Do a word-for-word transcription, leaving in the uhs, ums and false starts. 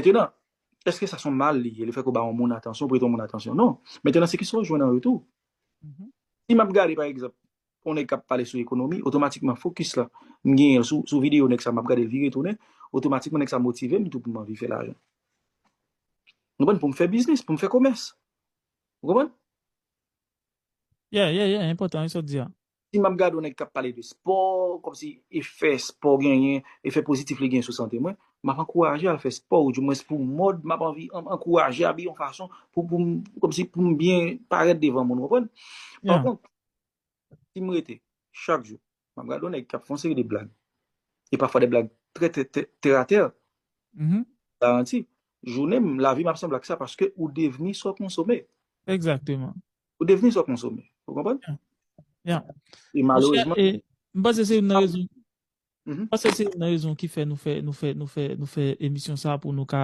Mentenan, èske sa se yon mal li ye, lefètke w ba yon moun atansyon, ou prete yon moun atansyon? Non. Mentenan, se kisa w jwenn an retou. Si m ap gade, pa egzanp, yon nèg k ap pale sou ekonomi, otomatikman fokis la m genyen l sou, sou videyo nèg sa, m ap gade l vire tounen, otomatikman nèg sa motive m tou pou m anvi fè lajan. Ou konprann? Pou m fè biznis, pou m fè komès. Ou konprann? Yeah, yeah, yeah, enpòtan, e sa w di a. Si m ap gade yon nèg k ap pale de spò, kòmsi efè spò genyen, efè pozitif li genyen sou sante mwen, m ap ankouraje al fè spò, ou dimwens pou mòd, m ap anvi an- ankouraje abiye yon fason pou, pou m, kòmsi pou m byen parèt devan moun, ou konprann? Pa Yeah. kont, si m rete chak jou, m ap gade yon nèg k ap fè yon seri de blag, e pafwa de blag trè tè- tè- tèratè, Mhm. garanti, jounen m, lavi m ap sanble ak sa paske ou devni sa w konsome. Egzakteman. Ou devni sa w konsome. Ou konprann? Yeah. E Monchè, malerezman, e, m panse se youn nan rezon. Mhm. M panse se youn nan rezon ki fè nou fè nou fè nou fè nou fè emisyon sa pou nou ka